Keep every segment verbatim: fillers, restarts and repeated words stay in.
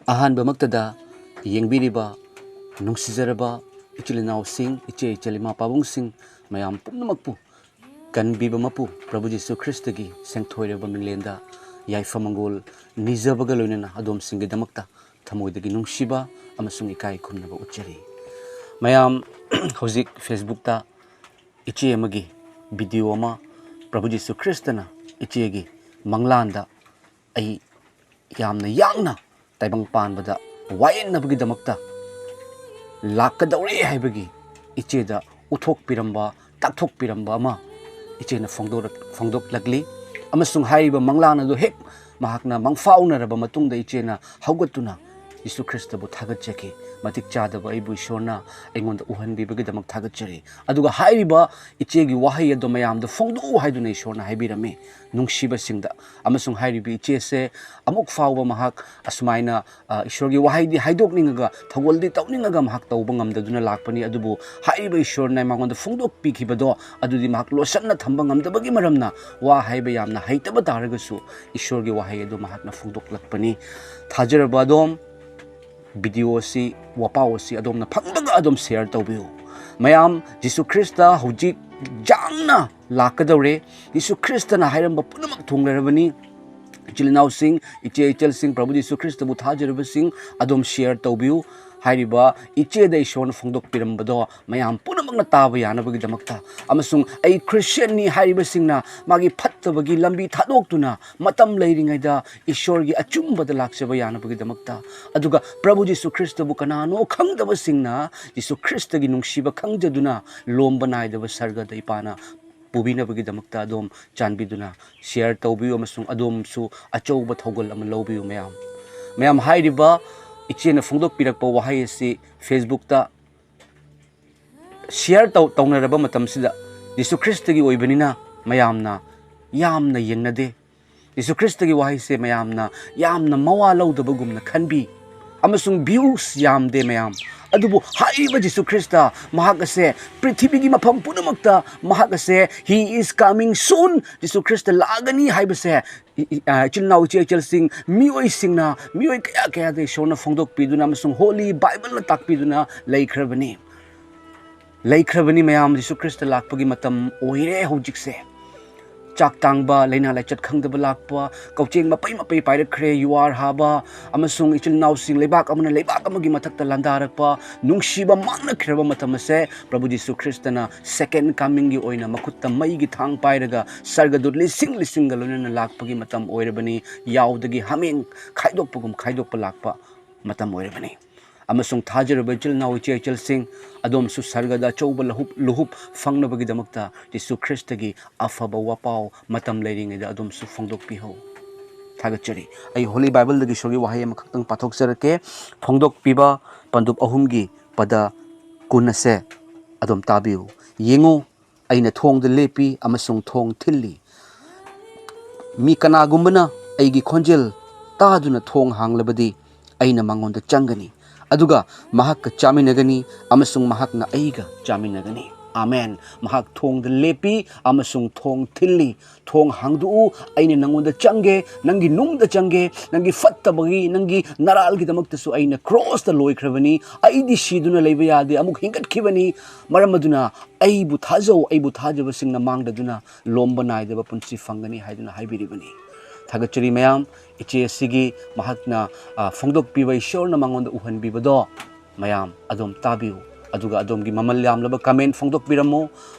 ꯑꯍꯥꯟꯕꯃꯛꯇꯗ ꯌꯦꯡꯕꯤꯔꯤꯕ ꯅꯨꯡꯁꯤꯖꯔꯕ ꯏꯆꯤꯜ ꯏꯅꯥꯎꯁꯤꯡ, ꯏꯆꯦ ꯏꯆꯜ, ꯏꯃꯥ ꯄꯥꯕꯨꯡꯁꯤꯡ ꯃꯌꯥꯝ ꯄꯨꯝꯅꯃꯛꯄꯨ ꯀꯟꯕꯤꯕ ꯃꯄꯨ ꯄ꯭ꯔꯚꯨ ꯖꯤꯁꯨ ꯈ꯭ꯔꯤꯁꯇꯒꯤ ꯁꯦꯡꯊꯣꯏꯔꯕ ꯃꯤꯡꯂꯦꯟꯗ ꯌꯥꯏꯐ ꯃꯪꯒꯣꯜ ꯅꯤꯖꯕꯒ ꯂꯣꯏꯅꯅ ꯑꯗꯣꯝꯁꯤꯡꯒꯤꯗꯃꯛꯇ ꯊꯃꯣꯏꯗꯒꯤ ꯅꯨꯡꯁꯤꯕ ꯑꯃꯁꯨꯡ ꯏꯀꯥꯏ ꯈꯨꯝꯅꯕ ꯎꯠꯆꯔꯤ꯫ ꯃꯌꯥꯝ ꯍꯧꯖꯤꯛ Facebookꯇ ꯏꯆꯦ ꯑꯃꯒꯤ video ꯑꯃ, ꯄ꯭ꯔꯚꯨ ꯖꯤꯁꯨ ꯈ꯭ꯔꯤꯁꯇꯅ ꯏꯆꯦꯒꯤ ꯃꯪꯂꯥꯟꯗ ꯑꯩ ꯌꯥꯝꯅ ꯌꯥꯡꯅ ꯇꯥꯏꯕꯪ ꯄꯥꯟꯕꯗ ꯋꯥꯌꯦꯟꯅꯕꯒꯤꯗꯃꯛꯇ ꯂꯥꯛꯀꯗꯧꯔꯦ ꯍꯥꯏꯕꯒꯤ ꯏꯆꯦꯗ ꯎꯠꯊꯣꯛꯄꯤꯔꯝꯕ, ꯇꯥꯛꯊꯣꯛꯄꯤꯔꯝꯕ ꯑꯃ ꯏꯆꯦꯅ ꯐꯣꯡꯗꯣꯔꯛ-, ꯐꯣꯡꯗꯣꯛꯂꯛꯂꯤ꯫ ꯑꯃꯁꯨꯡ ꯍꯥꯏꯔꯤꯕ ꯃꯪꯂꯥꯟ ꯑꯗꯨ ꯍꯦꯛ ꯃꯍꯥꯛꯅ ꯃꯪꯐꯥꯎꯅꯔꯕ ꯃꯇꯨꯡꯗ ꯏꯆꯦꯅ ꯍꯧꯒꯠꯇꯨꯅ ꯖꯤꯁꯨ ꯈ꯭ꯔꯤꯁꯇꯕꯨ ꯊꯥꯒꯠꯆꯈꯤ꯫ ꯃꯇꯤꯛ ꯆꯥꯗꯕ ꯑꯩꯕꯨ ꯏꯁꯣꯔꯅ ꯑꯩꯉꯣꯟꯗ ꯎꯍꯟꯕꯤꯕꯒꯤꯗꯃꯛ ꯊꯥꯒꯠꯆꯔꯤ꯫ ꯑꯗꯨꯒ ꯍꯥꯏꯔꯤꯕ ꯏꯆꯦꯒꯤ ꯋꯥꯍꯩ ꯑꯗꯨ ꯃꯌꯥꯝꯗ ꯐꯣꯡꯗꯣꯛꯎ ꯍꯥꯏꯗꯨꯅ ꯏꯁꯣꯔꯅ ꯍꯥꯏꯕꯤꯔꯝꯃꯤ꯫ ꯅꯨꯡꯁꯤꯕꯁꯤꯡꯗ꯫ ꯑꯃꯁꯨꯡ ꯍꯥꯏꯔꯤꯕ ꯏꯆꯦꯁꯦ ꯑꯃꯨꯛ ꯐꯥꯎꯕ ꯃꯍꯥꯛ ꯑꯁꯨꯃꯥꯏꯅ, ꯑ, ꯏꯁꯣꯔꯒꯤ ꯋꯥꯍꯩꯗꯤ ꯍꯥꯏꯗꯣꯛꯅꯤꯡꯉꯒ, ꯊꯧꯒꯜꯗꯤ ꯇꯧꯅꯤꯡꯉꯒ ꯃꯍꯥꯛ ꯇꯧꯕ ꯉꯝꯗꯗꯨꯅ ꯂꯥꯛꯄꯅꯤ꯫ ꯑꯗꯨꯕꯨ ꯍꯥꯏꯔꯤꯕ ꯏꯁꯣꯔꯅ ꯃꯉꯣꯟꯗ ꯐꯣꯡꯗꯣꯛꯄꯤꯈꯤꯕꯗꯣ ꯑꯗꯨꯗꯤ ꯃꯍꯥꯛ ꯂꯣꯠꯁꯤꯟꯅ ꯊꯝꯕ ꯉꯝꯗꯕꯒꯤ ꯃꯔꯝꯅ ꯋꯥ ꯍꯥꯏꯕ ꯌꯥꯝꯅ ꯍꯩꯇꯕ ꯇꯥꯔꯒꯁꯨ ꯏꯁꯣꯔꯒꯤ ꯋꯥꯍꯩ ꯑꯗꯨ ꯃꯍꯥꯛꯅ ꯐꯣꯡꯗꯣꯛꯂꯛꯄꯅꯤ꯫ ꯊꯥꯖꯔꯕ ꯑꯗꯣꯝ, video ꯑꯁꯤ, ꯋꯥꯄꯥꯎ ꯑꯁꯤ ꯑꯗꯣꯝꯅ ꯐꯪꯕꯒ ꯑꯗꯨꯝ share ꯇꯧꯕꯤꯌꯨ꯫ ꯃꯌꯥꯝ, ꯖꯤꯁꯨ ꯈ꯭ꯔꯤꯁꯇ ꯍꯧꯖꯤꯛ ꯌꯥꯡꯅ ꯂꯥꯛꯀꯗꯧꯔꯦ꯫ ꯖꯤꯁꯨ ꯈ꯭ꯔꯤꯁꯇꯅ ꯍꯥꯏꯔꯝꯕ ꯄꯨꯝꯅꯃꯛ ꯊꯨꯡꯂꯔꯕꯅꯤ꯫ ꯏꯆꯤꯜ ꯏꯅꯥꯎꯁꯤꯡ, ꯏꯆꯦ ꯏꯆꯜꯁꯤꯡ, ꯄ꯭ꯔꯚꯨ ꯖꯤꯁꯨ ꯈ꯭ꯔꯤꯁꯇꯕꯨ ꯊꯥꯖꯔꯕꯁꯤꯡ, ꯑꯗꯣꯝ share ꯇꯧꯕꯤꯌꯨ꯫ ꯍꯥꯏꯔꯤꯕ ꯏꯆꯦꯗ ꯏꯁꯣꯔꯅ ꯐꯣꯡꯗꯣꯛꯄꯤꯔꯝꯕꯗꯣ ꯃꯌꯥꯝ ꯄꯨꯝꯅꯃꯛꯅ ꯇꯥꯕ ꯌꯥꯅꯕꯒꯤꯗꯃꯛꯇ, ꯑꯃꯁꯨꯡ "ꯑꯩ ꯈ꯭ꯔꯤꯁꯇꯤꯌꯟꯅꯤ" ꯍꯥꯏꯔꯤꯕꯁꯤꯡꯅ ꯃꯥꯒꯤ ꯐꯠꯇꯕꯒꯤ ꯂꯝꯕꯤ ꯊꯥꯗꯣꯛꯇꯨꯅ ꯃꯇꯝ ꯂꯩꯔꯤꯉꯩꯗ ꯏꯁꯣꯔꯒꯤ ꯑꯆꯨꯝꯕꯗ ꯂꯥꯛꯆꯕ ꯌꯥꯅꯕꯒꯤꯗꯃꯛꯇ, ꯑꯗꯨꯒ ꯄ꯭ꯔꯚꯨ ꯖꯤꯁꯨ ꯈ꯭ꯔꯤꯁꯇꯕꯨ ꯀꯅꯥꯅꯣ ꯈꯪꯗꯕꯁꯤꯡꯅ ꯖꯤꯁꯨ ꯈ꯭ꯔꯤꯁꯇꯒꯤ ꯅꯨꯡꯁꯤꯕ ꯈꯪꯖꯗꯨꯅ ꯂꯣꯝꯕ ꯅꯥꯏꯗꯕ ꯁꯔꯒꯗ ꯏꯄꯥꯅ ꯄꯨꯕꯤꯅꯕꯒꯤꯗꯃꯛꯇ ꯑꯗꯣꯝ ꯆꯥꯟꯕꯤꯗꯨꯅ share ꯇꯧꯕꯤꯌꯨ ꯑꯃꯁꯨꯡ ꯑꯗꯣꯝꯁꯨ ꯑꯆꯧꯕ ꯊꯧꯒꯜ ꯑꯃ ꯂꯧꯕꯤꯌꯨ꯫ ꯃꯌꯥꯝ, ꯃꯌꯥꯝ, ꯍꯥꯏꯔꯤꯕ ꯏꯆꯦꯅ ꯐꯣꯡꯗꯣꯛꯄꯤꯔꯛꯄ ꯋꯥꯍꯩ ꯑꯁꯤ Facebookꯇ share ꯇꯧ-, ꯇꯧꯅꯔꯕ ꯃꯇꯝꯁꯤꯗ ꯖꯤꯁꯨ ꯈ꯭ꯔꯤꯁꯇꯒꯤ ꯑꯣꯏꯕꯅꯤꯅ ꯃꯌꯥꯝꯅ ꯌꯥꯝꯅ ꯌꯦꯡꯅꯗꯦ꯫ ꯖꯤꯁꯨ ꯈ꯭ꯔꯤꯁꯇꯒꯤ ꯋꯥꯍꯩꯁꯦ ꯃꯌꯥꯝꯅ ꯌꯥꯝꯅ ꯃꯋꯥ ꯂꯧꯗꯕꯒꯨꯝꯅ ꯈꯟꯕꯤ꯫ ꯑꯃꯁꯨꯡ views ꯌꯥꯝꯗꯦ ꯃꯌꯥꯝ꯫ ꯑꯗꯨꯕꯨ ꯍꯥꯏꯔꯤꯕ ꯖꯤꯁꯨ ꯈ꯭ꯔꯤꯁꯇ, ꯃꯍꯥꯛ ꯑꯁꯦ ꯄ꯭ꯔꯤꯊꯤꯕꯤꯒꯤ ꯃꯐꯝ ꯄꯨꯝꯅꯃꯛꯇ ꯃꯍꯥꯛ ꯑꯁꯦ "He is coming soon", Jesus Christ ꯂꯥꯛꯑꯒꯅꯤ ꯍꯥꯏꯕꯁꯦ ꯏ-, ꯏ-, ꯑ, ꯏꯆꯤꯜ ꯏꯅꯥꯎ ꯏꯆꯦ ꯏꯆꯜꯁꯤꯡ, ꯃꯤꯑꯣꯏꯁꯤꯡꯅ, ꯃꯤꯑꯣꯏ ꯀꯌꯥ ꯀꯌꯥꯗ ꯏꯁꯣꯔꯅ ꯐꯣꯡꯗꯣꯛꯄꯤꯗꯨꯅ ꯑꯃꯁꯨꯡ ꯍꯣꯂꯤ ꯕꯥꯏꯕꯜꯅ ꯇꯥꯛꯄꯤꯗꯨꯅ ꯂꯩꯈ꯭ꯔꯕꯅꯤ꯫ ꯂꯩꯈ꯭ꯔꯕꯅꯤ ꯃꯌꯥꯝ, ꯖꯤꯁꯨ ꯈ꯭ꯔꯤꯁꯇ ꯂꯥꯛꯄꯒꯤ ꯃꯇꯝ ꯑꯣꯏꯔꯦ ꯍꯧꯖꯤꯛꯁꯦ꯫ ꯆꯥꯛ ꯇꯥꯡꯕ, ꯂꯥꯏꯅꯥ ꯂꯥꯏꯆꯠ ꯈꯪꯗꯕ ꯂꯥꯛꯄ, ꯀꯧꯆꯦꯡ ꯃꯄꯩ ꯃꯄꯩ ꯄꯥꯏꯔꯛꯈ꯭ꯔꯦ, ꯌꯨꯍꯥꯔ ꯍꯥꯕ, ꯑꯃꯁꯨꯡ ꯏꯆꯤꯜ ꯏꯅꯥꯎꯁꯤꯡ ꯂꯩꯕꯥꯛ ꯑꯃꯅ ꯂꯩꯕꯥꯛ ꯑꯃꯒꯤ ꯃꯊꯛꯇ ꯂꯥꯟꯗꯥꯔꯛꯄ, ꯅꯨꯡꯁꯤꯕ ꯃꯥꯡꯅꯈ꯭ꯔꯕ ꯃꯇꯝ ꯑꯁꯦ, ꯄ꯭ꯔꯚꯨ ꯖꯤꯁꯨ ꯈ꯭ꯔꯤꯁꯇꯅ second comingꯒꯤ ꯑꯣꯏꯅ ꯃꯈꯨꯠꯇ ꯃꯩꯒꯤ ꯊꯥꯡ ꯄꯥꯏꯔꯒ ꯁꯔꯒꯗꯨꯠ ꯂꯤꯁꯤꯡ ꯂꯤꯁꯤꯡꯒ ꯂꯣꯏꯅꯅ ꯂꯥꯛꯄꯒꯤ ꯃꯇꯝ ꯑꯣꯏꯔꯕꯅꯤ꯫ ꯌꯥꯎꯗꯒꯤ ꯍꯥꯃꯦꯡ ꯈꯥꯏꯗꯣꯛꯄꯒꯨꯝ ꯈꯥꯏꯗꯣꯛꯄ ꯂꯥꯛꯄ ꯃꯇꯝ ꯑꯣꯏꯔꯕꯅꯤ꯫ ꯑꯃꯁꯨꯡ ꯊꯥꯖꯔꯕ ꯏꯆꯤꯜ ꯏꯅꯥꯎ ꯏꯆꯦ ꯏꯆꯜꯁꯤꯡ, ꯑꯗꯣꯝꯁꯨ ꯁꯔꯒꯗ ꯑꯆꯧꯕ ꯂꯍꯨꯞ, ꯂꯨꯍꯨꯞ ꯐꯪꯅꯕꯒꯤꯗꯃꯛꯇ ꯖꯤꯁꯨ ꯈ꯭ꯔꯤꯁꯇꯒꯤ ꯑꯐꯕ ꯋꯥꯄꯥꯎ ꯃꯇꯝ ꯂꯩꯔꯤꯉꯩꯗ ꯑꯗꯣꯝꯁꯨ ꯐꯣꯡꯗꯣꯛꯄꯤꯍꯧ꯫ ꯊꯥꯒꯠꯆꯔꯤ꯫ ꯑꯩ ꯍꯣꯂꯤ ꯕꯥꯏꯕꯜꯗꯒꯤ ꯏꯁꯣꯔꯒꯤ ꯋꯥꯍꯩ ꯑꯃꯈꯛꯇꯪ ꯄꯥꯊꯣꯛꯆꯔꯛꯀꯦ꯫ ꯐꯣꯡꯗꯣꯛꯄꯤꯕ ꯄꯟꯗꯨꯞ ꯑꯍꯨꯝꯒꯤ ꯄꯗ ꯀꯨꯟ ꯑꯁꯦ ꯑꯗꯨꯝ ꯇꯥꯕꯤꯌꯨ꯫ "ꯌꯦꯡꯉꯨ, ꯑꯩꯅ ꯊꯣꯡꯗ ꯂꯦꯞꯄꯤ ꯑꯃꯁꯨꯡ ꯊꯣꯡ ꯊꯤꯜꯂꯤ꯫ ꯃꯤ ꯀꯅꯥꯒꯨꯝꯕꯅ ꯑꯩꯒꯤ ꯈꯣꯟꯖꯦꯜ ꯇꯥꯗꯨꯅ ꯊꯣꯡ ꯍꯥꯡꯂꯕꯗꯤ ꯑꯩꯅ ꯃꯉꯣꯟꯗ ꯆꯪꯒꯅꯤ, ꯑꯗꯨꯒ ꯃꯍꯥꯛꯀ ꯆꯥꯃꯤꯟꯅꯒꯅꯤ ꯑꯃꯁꯨꯡ ꯃꯍꯥꯛꯅ ꯑꯩꯒ ꯆꯥꯃꯤꯟꯅꯒꯅꯤ꯫" ꯑꯥꯃꯦꯟ꯫ ꯃꯍꯥꯛ ꯊꯣꯡꯗ ꯂꯦꯞꯄꯤ ꯑꯃꯁꯨꯡ ꯊꯣꯡ ꯊꯤꯜꯂꯤ꯫ "ꯊꯣꯡ ꯍꯥꯡꯗꯣꯛꯎ, ꯑꯩꯅ ꯅꯉꯣꯟꯗ ꯆꯪꯒꯦ, ꯅꯪꯒꯤ ꯅꯨꯡꯗ ꯆꯪꯒꯦ, ꯅꯪꯒꯤ ꯐꯠꯇꯕꯒꯤ, ꯅꯪꯒꯤ ꯅꯔꯥꯜꯒꯤꯗꯃꯛꯇꯁꯨ ꯑꯩꯅ ꯀ꯭ꯔꯣꯁꯇ ꯂꯣꯏꯈ꯭ꯔꯕꯅꯤ꯫ ꯑꯩꯗꯤ ꯁꯤꯗꯨꯅ ꯂꯩꯕ ꯌꯥꯗꯦ, ꯑꯃꯨꯛ ꯍꯤꯡꯒꯠꯈꯤꯕꯅꯤ꯫ ꯃꯔꯝ ꯑꯗꯨꯅ ꯑꯩꯕꯨ ꯊꯥꯖꯧ, ꯑꯩꯕꯨ ꯊꯥꯖꯕꯁꯤꯡꯅ ꯃꯥꯡꯗꯗꯨꯅ ꯂꯣꯝꯕ ꯅꯥꯏꯗꯕ ꯄꯨꯟꯁꯤ ꯐꯪꯒꯅꯤ" ꯍꯥꯏꯗꯨꯅ ꯍꯥꯏꯕꯤꯔꯤꯕꯅꯤ꯫ ꯊꯥꯒꯠꯆꯔꯤ ꯃꯌꯥꯝ, ꯏꯆꯦ ꯑꯁꯤꯒꯤ ꯃꯍꯥꯛꯅ, ꯑ, ꯐꯣꯡꯗꯣꯛꯄꯤꯕ, ꯏꯁꯣꯔꯅ ꯃꯉꯣꯟꯗ ꯎꯍꯟꯕꯤꯕꯗꯣ ꯃꯌꯥꯝ ꯑꯗꯨꯝ ꯇꯥꯕꯤꯌꯨ, ꯑꯗꯨꯒ ꯑꯗꯣꯝꯒꯤ ꯃꯃꯜ ꯌꯥꯝꯂꯕ comment ꯐꯣꯡꯗꯣꯛꯄꯤꯔꯝꯃꯨ,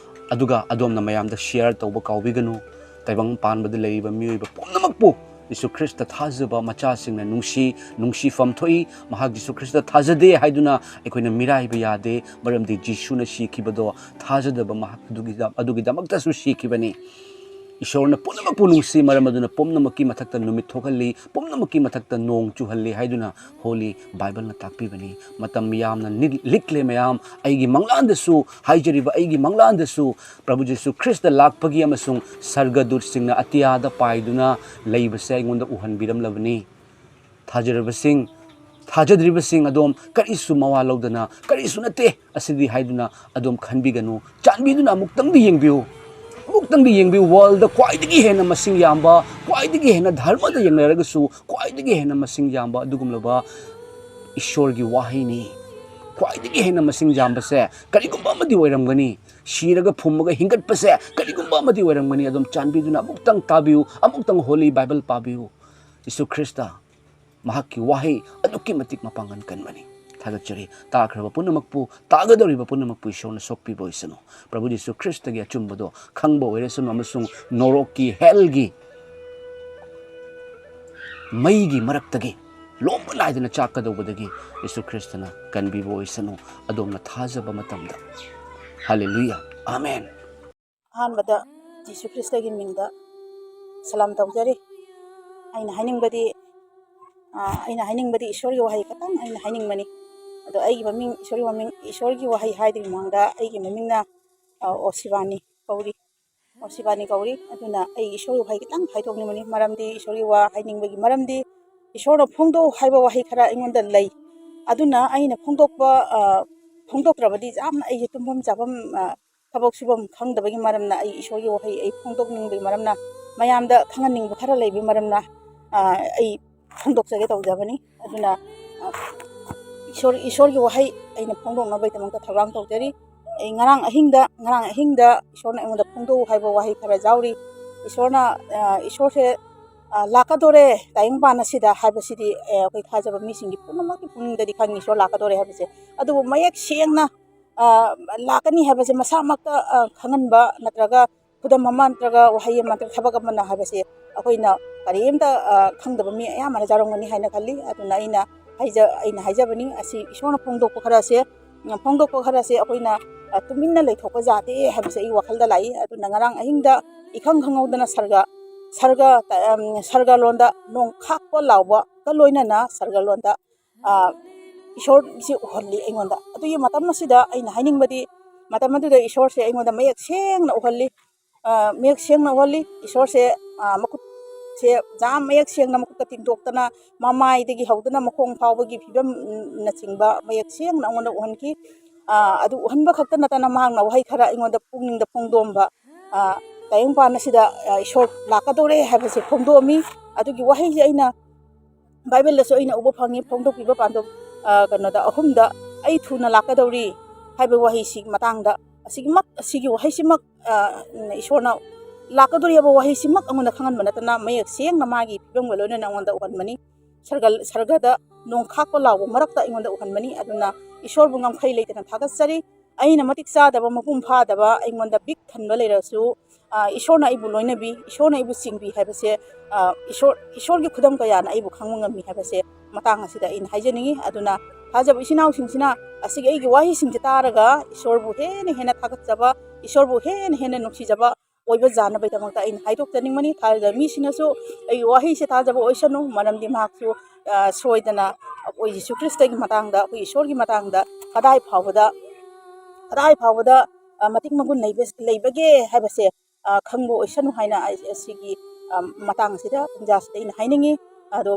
ꯑꯗꯨꯒ ꯑꯗꯣꯝꯅ ꯃꯌꯥꯝꯗ share ꯇꯧꯕ ꯀꯥꯎꯕꯤꯒꯅꯨ꯫ ꯇꯥꯏꯕꯪ ꯄꯥꯟꯕꯗ ꯂꯩꯔꯤꯕ ꯃꯤꯑꯣꯏꯕ ꯄꯨꯝꯅꯃꯛꯄꯨ ꯖꯤꯁꯨ ꯈ꯭ꯔꯤꯁꯇ ꯊꯥꯖꯕ ꯃꯆꯥꯁꯤꯡꯅ ꯅꯨꯡꯁꯤ, ꯅꯨꯡꯁꯤꯐꯝ ꯊꯣꯛꯏ꯫ ꯃꯍꯥꯛ ꯖꯤꯁꯨ ꯈ꯭ꯔꯤꯁꯇ ꯊꯥꯖꯗꯦ ꯍꯥꯏꯗꯨꯅ ꯑꯩꯈꯣꯏꯅ ꯃꯤꯔꯥꯏꯕ ꯌꯥꯗꯦ, ꯃꯔꯝꯗꯤ ꯖꯤꯁꯨꯅ ꯁꯤꯈꯤꯕꯗꯣ ꯊꯥꯖꯗꯕ ꯃꯍꯥꯛ ꯑꯗꯨꯒꯤꯗ-, ꯑꯗꯨꯒꯤꯗꯃꯛꯇꯁꯨ ꯁꯤꯈꯤꯕꯅꯤ꯫ ꯏꯁꯣꯔꯅ ꯄꯨꯝꯅꯃꯛꯄꯨ ꯅꯨꯡꯁꯤ, ꯃꯔꯝ ꯑꯗꯨꯅ ꯄꯨꯝꯅꯃꯛꯀꯤ ꯃꯊꯛꯇ ꯅꯨꯃꯤꯠ ꯊꯣꯛꯍꯜꯂꯤ, ꯄꯨꯝꯅꯃꯛꯀꯤ ꯃꯊꯛꯇ ꯅꯣꯡ ꯆꯨꯍꯜꯂꯤ ꯍꯥꯏꯗꯨꯅ ꯍꯣꯂꯤ ꯕꯥꯏꯕꯜꯅ ꯇꯥꯛꯄꯤꯕꯅꯤ꯫ ꯃꯇꯝ ꯌꯥꯝꯅ ꯅꯤꯛ-, ꯂꯤꯛꯂꯦ ꯃꯌꯥꯝ꯫ ꯑꯩꯒꯤ ꯃꯪꯂꯥꯟꯗꯁꯨ, ꯍꯥꯏꯖꯔꯤꯕ ꯑꯩꯒꯤ ꯃꯪꯂꯥꯟꯗꯁꯨ ꯄ꯭ꯔꯚꯨ ꯖꯤꯁꯨ ꯈ꯭ꯔꯤꯁꯇ ꯂꯥꯛꯄꯒꯤ ꯑꯃꯁꯨꯡ ꯁꯔꯒꯗꯨꯠꯁꯤꯡꯅ ꯑꯇꯤꯌꯥꯗ ꯄꯥꯏꯗꯨꯅ ꯂꯩꯕꯁꯦ ꯑꯩꯉꯣꯟꯗ ꯎꯍꯟꯕꯤꯔꯝꯂꯕꯅꯤ꯫ ꯊꯥꯖꯔꯕꯁꯤꯡ, ꯊꯥꯖꯗ꯭ꯔꯤꯕꯁꯤꯡ ꯑꯗꯣꯝ, ꯀꯔꯤꯁꯨ ꯃꯋꯥ ꯂꯧꯗꯅ, "ꯀꯔꯤꯁꯨ ꯅꯠꯇꯦ ꯑꯁꯤꯗꯤ" ꯍꯥꯏꯗꯨꯅ ꯑꯗꯣꯝ ꯈꯟꯕꯤꯒꯅꯨ꯫ ꯆꯥꯟꯕꯤꯗꯨꯅ ꯑꯃꯨꯛꯇꯪꯗꯤ ꯌꯦꯡꯕꯤꯌꯨ, ꯑꯃꯨꯛꯇꯪꯗꯤ ꯌꯦꯡꯕꯤꯌꯨ꯫ ꯋꯥꯔꯜꯗ ꯈ꯭ꯋꯥꯏꯗꯒꯤ ꯍꯦꯟꯅ ꯃꯁꯤꯡ ꯌꯥꯝꯕ, ꯈ꯭ꯋꯥꯏꯗꯒꯤ ꯍꯦꯟꯅ ꯙꯔꯃꯗ ꯌꯦꯡꯅꯔꯒꯁꯨ ꯈ꯭ꯋꯥꯏꯗꯒꯤ ꯍꯦꯟꯅ ꯃꯁꯤꯡ ꯌꯥꯝꯕ ꯑꯗꯨꯒꯨꯝꯂꯕ ꯏꯁꯣꯔꯒꯤ ꯋꯥꯍꯩꯅꯤ꯫ ꯈ꯭ꯋꯥꯏꯗꯒꯤ ꯍꯦꯟꯅ ꯃꯁꯤꯡ ꯌꯥꯝꯕꯁꯦ ꯀꯔꯤꯒꯨꯝꯕ ꯑꯃꯗꯤ ꯑꯣꯏꯔꯝꯒꯅꯤ꯫ ꯁꯤꯔꯒ ꯐꯨꯝꯃꯒ ꯍꯤꯡꯒꯠꯄꯁꯦ ꯀꯔꯤꯒꯨꯝꯕ ꯑꯃꯗꯤ ꯑꯣꯏꯔꯝꯒꯅꯤ꯫ ꯑꯗꯨꯝ ꯆꯥꯟꯕꯤꯗꯨꯅ ꯑꯃꯨꯛꯇꯪ ꯇꯥꯕꯤꯌꯨ, ꯑꯃꯨꯛꯇꯪ ꯍꯣꯂꯤ ꯕꯥꯏꯕꯜ ꯄꯥꯕꯤꯌꯨ꯫ ꯌꯤꯁꯨ ꯈ꯭ꯔꯤꯁꯇ ꯃꯍꯥꯛꯀꯤ ꯋꯥꯍꯩ ꯑꯗꯨꯛꯀꯤ ꯃꯇꯤꯛ ꯃꯄꯥꯡꯒꯜ ꯀꯟꯕꯅꯤ꯫ ꯊꯥꯒꯠꯆꯔꯤ꯫ ꯇꯥꯈ꯭ꯔꯕ ꯄꯨꯝꯅꯃꯛꯄꯨ, ꯇꯥꯒꯗꯧꯔꯤꯕ ꯄꯨꯝꯅꯃꯛꯄꯨ ꯏꯁꯣꯔꯅ ꯁꯣꯛꯄꯤꯕ ꯑꯣꯏꯁꯅꯨ꯫ ꯄ꯭ꯔꯚꯨ ꯌꯤꯁꯨ ꯈ꯭ꯔꯤꯁꯇꯒꯤ ꯑꯆꯨꯝꯕꯗꯣ ꯈꯪꯕ ꯑꯣꯏꯔꯁꯅꯨ ꯑꯃꯁꯨꯡ ꯅꯣꯔꯣꯛꯀꯤ, ꯍꯦꯜꯒꯤ ꯃꯩꯒꯤ ꯃꯔꯛꯇꯒꯤ ꯂꯣꯝꯕ ꯅꯥꯏꯗꯅ ꯆꯥꯛꯀꯗꯧꯕꯗꯒꯤ ꯌꯤꯁꯨ ꯈ꯭ꯔꯤꯁꯇꯅ ꯀꯟꯕꯤꯕ ꯑꯣꯏꯁꯅꯨ꯫ ꯑꯗꯣꯝꯅ ꯊꯥꯖꯕ ꯃꯇꯝꯗ꯫ ꯍꯥꯂꯦꯂꯨꯌꯥ꯫ ꯑꯥꯃꯦꯟ꯫ ꯑꯍꯥꯟꯕꯗ ꯖꯤꯁꯨ ꯈ꯭ꯔꯤꯁꯇꯒꯤ ꯃꯤꯡꯗ ꯁꯂꯥꯝ ꯇꯧꯖꯔꯤ꯫ ꯑꯩꯅ ꯍꯥꯏꯅꯤꯡꯕꯗꯤ, ꯑ, ꯑꯩꯅ ꯍꯥꯏꯅꯤꯡꯕꯗꯤ ꯏꯁꯣꯔꯒꯤ ꯋꯥꯍꯩ ꯈꯛꯇꯪ ꯑꯩꯅ ꯍꯥꯏꯅꯤꯡꯕꯅꯤ꯫ ꯑꯗꯣ ꯑꯩꯒꯤ ꯃꯃꯤꯡ, ꯏꯁꯣꯔꯒꯤ ꯃꯃꯤꯡ, ꯏꯁꯣꯔꯒꯤ ꯋꯥꯍꯩ ꯍꯥꯏꯗ꯭ꯔꯤꯉꯩ ꯃꯃꯥꯡꯗ ꯑꯩꯒꯤ ꯃꯃꯤꯡꯅ, ꯑ, ꯑꯣꯁꯤꯕꯥꯅꯤ ꯀꯧꯔꯤ꯫ ꯑꯣꯁꯤꯕꯥꯅꯤ ꯀꯧꯔꯤ꯫ ꯑꯗꯨꯅ ꯑꯩ ꯏꯁꯣꯔꯒꯤ ꯋꯥꯍꯩ ꯈꯤꯇꯪ ꯍꯥꯏꯗꯣꯛꯅꯤꯡꯕꯅꯤ꯫ ꯃꯔꯝꯗꯤ ꯏꯁꯣꯔꯒꯤ ꯋꯥ ꯍꯥꯏꯅꯤꯡꯕꯒꯤ ꯃꯔꯝꯗꯤ ꯏꯁꯣꯔꯅ ꯐꯣꯡꯗꯣꯛꯎ ꯍꯥꯏꯕ ꯋꯥꯍꯩ ꯈꯔ ꯑꯩꯉꯣꯟꯗ ꯂꯩ꯫ ꯑꯗꯨꯅ ꯑꯩꯅ ꯐꯣꯡꯗꯣꯛꯄ, ꯑ, ꯐꯣꯡꯗꯣꯛꯇ꯭ꯔꯕꯗꯤ ꯌꯥꯝꯅ ꯑꯩꯁꯦ ꯇꯨꯝꯐꯝ ꯆꯥꯐꯝ, ꯑ, ꯊꯕꯛ ꯁꯨꯐꯝ ꯈꯪꯗꯕꯒꯤ ꯃꯔꯝꯅ, ꯑꯩ ꯏꯁꯣꯔꯒꯤ ꯋꯥꯍꯩ ꯑꯩ ꯐꯣꯡꯗꯣꯛꯅꯤꯡꯕꯒꯤ ꯃꯔꯝꯅ, ꯃꯌꯥꯝꯗ ꯈꯪꯍꯟꯅꯤꯡꯕ ꯈꯔ ꯂꯩꯕꯒꯤ ꯃꯔꯝꯅ, ꯑ, ꯑꯩ ꯐꯣꯡꯗꯣꯛꯆꯒꯦ ꯇꯧꯖꯕꯅꯤ꯫ ꯑꯗꯨꯅ, ꯑ, ꯏꯁꯣꯔ, ꯏꯁꯣꯔꯒꯤ ꯋꯥꯍꯩ ꯑꯩꯅ ꯐꯣꯡꯗꯣꯛꯅꯕꯒꯤꯗꯃꯛꯇ ꯊꯧꯔꯥꯡ ꯇꯧꯖꯔꯤ꯫ ꯑꯩ ꯉꯔꯥꯡ ꯑꯍꯤꯡꯗ, ꯉꯔꯥꯡ ꯑꯍꯤꯡꯗ ꯏꯁꯣꯔꯅ ꯑꯩꯉꯣꯟꯗ ꯐꯣꯡꯗꯣꯛꯎ ꯍꯥꯏꯕ ꯋꯥꯍꯩ ꯈꯔ ꯌꯥꯎꯔꯤ꯫ ꯏꯁꯣꯔꯅ, ꯑ, ꯏꯁꯣꯔꯁꯦ, ꯑ, "ꯂꯥꯛꯀꯗꯣꯔꯦ ꯇꯥꯏꯕꯪꯄꯥꯟ ꯑꯁꯤꯗ" ꯍꯥꯏꯕꯁꯤꯗꯤ, ꯑ, ꯑꯩꯈꯣꯏ ꯊꯥꯖꯕ ꯃꯤꯁꯤꯡꯒꯤ ꯄꯨꯝꯅꯃꯛꯀꯤ ꯄꯨꯛꯅꯤꯡꯗꯗꯤ ꯈꯪꯉꯤ ꯏꯁꯣꯔ ꯂꯥꯛꯀꯗꯣꯔꯦ ꯍꯥꯏꯕꯁꯦ꯫ ꯑꯗꯨꯕꯨ ꯃꯌꯦꯛ ꯁꯦꯡꯅ, ꯑ, ꯂꯥꯛꯀꯅꯤ ꯍꯥꯏꯕꯁꯦ ꯃꯁꯥꯃꯛꯇ, ꯑ, ꯈꯪꯍꯟꯕ ꯅꯠꯇ꯭ꯔꯒ ꯈꯨꯗꯝ ꯑꯃ ꯅꯠꯇ꯭ꯔꯒ ꯋꯥꯍꯩ ꯑꯃ ꯅꯠꯇ꯭ꯔꯒ ꯊꯕꯛ ꯑꯃꯅ ꯍꯥꯏꯕꯁꯦ ꯑꯩꯈꯣꯏꯅ ꯀꯔꯤꯝꯇ, ꯑ, ꯈꯪꯗꯕ ꯃꯤ ꯑꯌꯥꯝꯕꯅ ꯌꯥꯎꯔꯝꯒꯅꯤ ꯍꯥꯏꯅ ꯈꯜꯂꯤ꯫ ꯑꯗꯨꯅ ꯑꯩꯅ ꯍꯥꯏꯖ-, ꯑꯩꯅ ꯍꯥꯏꯖꯕꯅꯤ, ꯑꯁꯤ ꯏꯁꯣꯔꯅ ꯐꯣꯡꯗꯣꯛꯄ ꯈꯔꯁꯦ, ꯎꯝ, ꯐꯣꯡꯗꯣꯛꯄ ꯈꯔꯁꯦ ꯑꯩꯈꯣꯏꯅ, ꯑ, ꯇꯨꯃꯤꯟꯅ ꯂꯩꯊꯣꯛꯄ ꯌꯥꯗꯦ ꯍꯥꯏꯕꯁꯦ ꯑꯩ ꯋꯥꯈꯜꯗ ꯂꯥꯛꯏ꯫ ꯑꯗꯨꯅ ꯉꯔꯥꯡ ꯑꯍꯤꯡꯗ ꯏꯈꯪ ꯈꯪꯍꯧꯗꯅ ꯁꯔꯒ, ꯁꯔꯒ, ꯑꯝ, ꯁꯔꯒ ꯂꯣꯟꯗ ꯅꯣꯡ ꯈꯥꯛꯄ ꯂꯥꯎꯕꯒ ꯂꯣꯏꯅꯅ ꯁꯔꯒ ꯂꯣꯟꯗ, ꯑ, ꯏꯁꯣꯔꯁꯤ ꯎꯍꯜꯂꯤ ꯑꯩꯉꯣꯟꯗ꯫ ꯑꯗꯨꯒꯤ ꯃꯇꯝ ꯑꯁꯤꯗ ꯑꯩꯅ ꯍꯥꯏꯅꯤꯡꯕꯗꯤ, ꯃꯇꯝ ꯑꯗꯨꯗ ꯏꯁꯣꯔꯁꯦ ꯑꯩꯉꯣꯟꯗ ꯃꯌꯦꯛ ꯁꯦꯡꯅ ꯎꯍꯜꯂꯤ꯫ ꯑ, ꯃꯌꯦꯛ ꯁꯦꯡꯅ ꯎꯍꯜꯂꯤ꯫ ꯏꯁꯣꯔꯁꯦ, ꯑ, ꯃꯈꯨꯠ ꯁꯦ ꯌꯥꯝ ꯃꯌꯦꯛ ꯁꯦꯡꯅ ꯃꯈꯨꯠꯀ ꯇꯤꯡꯊꯣꯛꯇꯅ, ꯃꯃꯥꯏꯗꯒꯤ ꯍꯧꯗꯨꯅ ꯃꯈꯣꯡ ꯐꯥꯎꯕꯒꯤ ꯐꯤꯕꯝꯅꯆꯤꯡꯕ ꯃꯌꯦꯛ ꯁꯦꯡꯅ ꯑꯩꯉꯣꯟꯗ ꯎꯍꯟꯈꯤ꯫ ꯑꯗꯨ ꯎꯍꯟꯕ ꯈꯛꯇ ꯅꯠꯇꯅ ꯃꯍꯥꯛꯅ ꯋꯥꯍꯩ ꯈꯔ ꯑꯩꯉꯣꯟꯗ ꯄꯨꯛꯅꯤꯡꯗ ꯐꯣꯡꯗꯣꯛꯑꯝꯕ, "ꯇꯥꯏꯕꯪꯄꯥꯟ ꯑꯁꯤꯗ ꯏꯁꯣꯔ ꯂꯥꯛꯀꯗꯧꯔꯦ" ꯍꯥꯏꯕꯁꯦ ꯐꯣꯡꯗꯣꯛꯑꯝꯃꯤ꯫ ꯑꯗꯨꯒꯤ ꯋꯥꯍꯩꯁꯦ ꯑꯩꯅ ꯕꯥꯏꯕꯜꯗꯁꯨ ꯑꯩꯅ ꯎꯕ ꯐꯪꯉꯤ꯫ ꯐꯣꯡꯗꯣꯛꯄꯤꯕ ꯄꯥꯟꯗꯝ ꯀꯩꯅꯣꯗ ꯑꯍꯨꯝꯗ, "ꯑꯩ ꯊꯨꯅ ꯂꯥꯛꯀꯗꯧꯔꯤ" ꯍꯥꯏꯕ ꯋꯥꯍꯩꯁꯤꯒꯤ ꯃꯇꯥꯡꯗ, ꯑꯁꯤꯒꯤꯃꯛ ꯑꯁꯤꯒꯤ ꯋꯥꯍꯩꯁꯤꯃꯛ ꯏꯁꯣꯔꯅ ꯂꯥꯛꯀꯗꯧꯔꯤ ꯍꯥꯏꯕ ꯋꯥꯍꯩꯁꯤꯃꯛ ꯑꯩꯉꯣꯟꯗ ꯈꯪꯍꯟꯕ ꯅꯠꯇꯅ, ꯃꯌꯦꯛ ꯁꯦꯡꯅ ꯃꯥꯒꯤ ꯐꯤꯕꯝꯒ ꯂꯣꯏꯅꯅ ꯑꯩꯉꯣꯟꯗ ꯎꯍꯟꯕꯅꯤ꯫ ꯁꯔꯒ ꯁꯔꯒꯗ ꯅꯣꯡ ꯈꯥꯛꯄ ꯂꯥꯎꯕ ꯃꯔꯛꯇ ꯑꯩꯉꯣꯟꯗ ꯎꯍꯟꯕꯅꯤ꯫ ꯑꯗꯨꯅ ꯏꯁꯣꯔꯕꯨ ꯉꯝꯈꯩ ꯂꯩꯇꯅ ꯊꯥꯒꯠꯆꯔꯤ꯫ ꯑꯩꯅ ꯃꯇꯤꯛ ꯆꯥꯗꯕ, ꯃꯄꯨꯡ ꯐꯥꯗꯕ, ꯑꯩꯉꯣꯟꯗ ꯕꯤꯛ ꯊꯟꯕ ꯂꯩꯔꯁꯨ, ꯏꯁꯣꯔꯅ ꯑꯩꯕꯨ ꯂꯣꯏꯅꯕꯤ, ꯏꯁꯣꯔꯅ ꯑꯩꯕꯨ ꯆꯤꯡꯕꯤ ꯍꯥꯏꯕꯁꯦ, ꯏꯁꯣꯔ ꯏꯁꯣꯔꯒꯤ ꯈꯨꯗꯝ ꯀꯌꯥꯅ ꯑꯩꯕꯨ ꯈꯪꯕ ꯉꯝꯃꯤ ꯍꯥꯏꯕꯁꯦ ꯃꯇꯥꯡ ꯑꯁꯤꯗ ꯑꯩꯅ ꯍꯥꯏꯖꯅꯤꯡꯉꯤ꯫ ꯑꯗꯨꯅ ꯊꯥꯖꯕ ꯏꯆꯤꯟ ꯏꯅꯥꯎꯁꯤꯡꯁꯤꯅ ꯑꯁꯤꯒꯤ ꯑꯩꯒꯤ ꯋꯥꯍꯩꯁꯤꯡꯁꯦ ꯇꯥꯔꯒ ꯏꯁꯣꯔꯕꯨ ꯍꯦꯟꯅ ꯍꯦꯟꯅ ꯊꯥꯒꯠꯆꯕ, ꯏꯁꯣꯔꯕꯨ ꯍꯦꯟꯅ ꯍꯦꯟꯅ ꯅꯨꯡꯁꯤꯖꯕ ꯑꯣꯏꯕ ꯌꯥꯅꯕꯒꯤꯗꯃꯛꯇ ꯑꯩꯅ ꯍꯥꯏꯗꯣꯛꯆꯅꯤꯡꯕꯅꯤ꯫ ꯊꯥꯖꯕ ꯃꯤꯁꯤꯡꯅꯁꯨ ꯑꯩꯒꯤ ꯋꯥꯍꯩꯁꯦ ꯇꯥꯖꯕ ꯑꯣꯏꯁꯅꯨ, ꯃꯔꯝꯗꯤ ꯃꯍꯥꯛꯁꯨ ꯁꯣꯏꯗꯅ ꯑꯩꯈꯣꯏ ꯖꯤꯁꯨ ꯈ꯭ꯔꯤꯁꯇꯒꯤ ꯃꯇꯥꯡꯗ, ꯑꯩꯈꯣꯏ ꯏꯁꯣꯔꯒꯤ ꯃꯇꯥꯡꯗ ꯀꯗꯥꯏ ꯐꯥꯎꯕꯗ ꯀꯗꯥꯏ ꯐꯥꯎꯕꯗ ꯃꯇꯤꯛ ꯃꯒꯨꯟ ꯂꯩꯕꯒꯦ ꯍꯥꯏꯕꯁꯦ ꯈꯪꯕ ꯑꯣꯏꯁꯅꯨ ꯍꯥꯏꯅ ꯑꯩ ꯑꯁꯤꯒꯤ ꯃꯇꯥꯡ ꯑꯁꯤꯗ, ꯇꯟꯖꯥꯁꯤꯗ ꯑꯩꯅ ꯍꯥꯏꯅꯤꯡꯉꯤ꯫ ꯑꯗꯣ